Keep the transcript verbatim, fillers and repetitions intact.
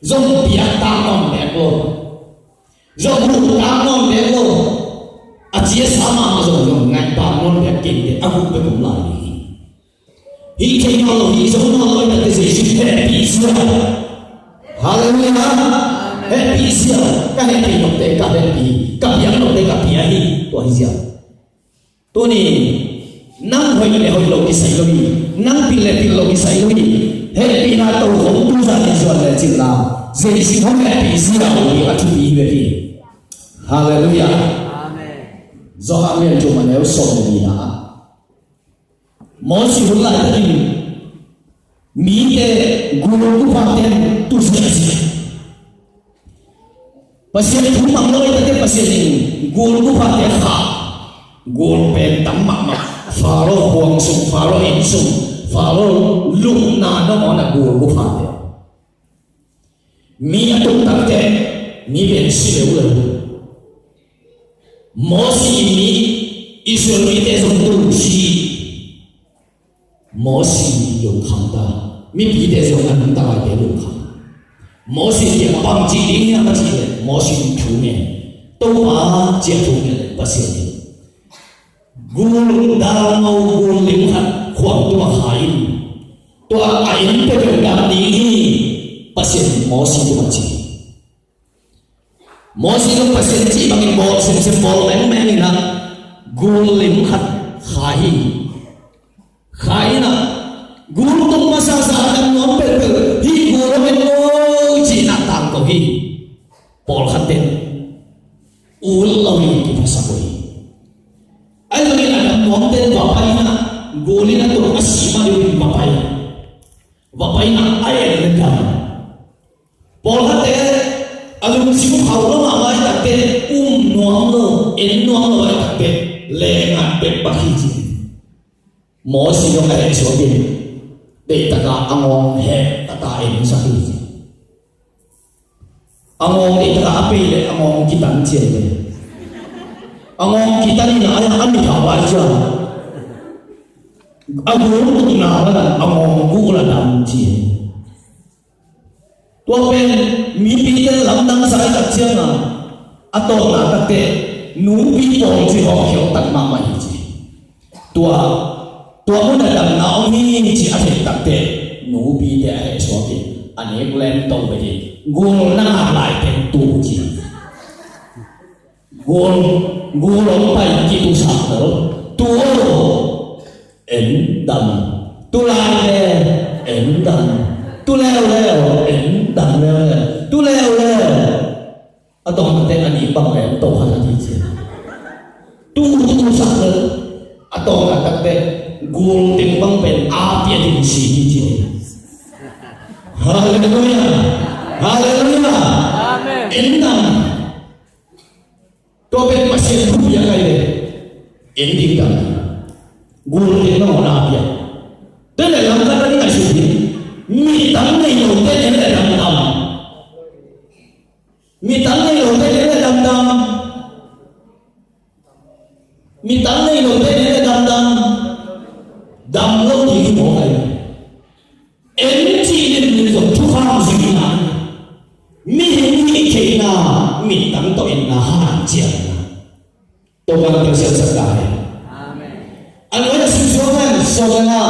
Zong piak tak nawn bek lo. Zong huh tak nawn bek lo. A ci a sa mahmah zong zong ngaih bang nawn bek kei te a huh bek om lai ding hi. Hih thei nawn lo, hih zo nawn lo, i tate Jesu hehpih sia. Halleluiah. Hehpih sia. Ka hehpih nopte ka hehpih, ka piak nopte ka piak hi. Tua hi sia. Tuni nang hoih le hoih lo kisai lo hi. Nang pil le pil lo kisai lo hi. Hehpihna to khong tu zan in zuan le cin la. Jesu hong hehpih sia uh hi a thupi hi ve hi. Halleluiah. Amen. Johan lian thum a neu sawm le nihna ah Mosi hun laitakin mite gul guphate in tu ziahziah. Pasian thu mang lo i tate Pasian in gul guphate khah. Gul pen tam mahmah. Faro khuang sung, Faro inn sung, Faro lupna nangawn a gul guphate. Mi a tung takteh mi pen si leuleu. Mosi in mi Israel mite zong tung si. Mosi lungkham ta. Mipite zong a nungta laite lungkham. Mosi kiang bang ci ding hiam a cih leh Mosi in thu ngen. Topa ci-a thu ngen leh Pasian in gul dalngo gul lim khat khuang tungah khai in. Tua a en peuhpeuh dam ding hi. Pasian in Mosi tungah ci. Mosi zong Pasian cih bangin bawl semsem bawl mengmeng in ah gul lim khat khai hi. Khai in ah gul tung masasa a dam nuam peuhpeuh hih gul hong en maw ci-in ah tangko hi. Pawlkhat ten ul lo in kiphasak uh hi. Ahi zongin a dam nuamte va pai in ah gul in a tung a si mah deuhin va pai. Va pai in ah a en le dam. Pawlkhatte a lungsim khauh lo mahmah ahih takteh um nuam lo, en nuam lo ahih takteh leengat bek bang hi ci. Mosi zong a hehsuak in deihtaka a ngawng heh taka en sak hi ci. A ngawng deihtaka a pei leh a ngawng kitan cian ve. A ngawng kitan in a, a mit a vai cian. A gul tukna van a ngawng gul a dam ci. Tua pen mipite lamdang sa ahih tak ciangin a tawpna takteh nupi pawl ci hawkhia tak mahmah hi ci. Tua, tua mun a damna om hi ci a theih takteh nupite a hehsuak in a nek lem to ve hi. Gul na ngak lai teng tu ci. Gul, gul hong pai kitusak lo. Tu aw, en dam. Tu lai le, en dam. Tu leuleu, en dam leuleu. Tu leuleu. A tawngte a nih bang le, to khat a ti ci. Tu, tu sak lo. A tawng a takte gul teng bang pen a pia ding si hi ci. Halleluiah. Halleluiah. Amen. En dam. Tua pen Pasian thu piak ahi ve. En ding dam. Gul ding na hona piak. Tua leh lam khat a ding a sut ding. Mittang nei lo te en leh dam dam. Mittang nei lo te en leh dam dam. Mittang nei lo te en leh dam dam. Dam lo ding hi mawk ahi ve. En cih limlim zong thukham zui na. Mihing hih theihna, mittang tawh enna hanciamna. Topa na telsiamsak ta hen. Amen. A nuai a sim suak hen, sawm le nga,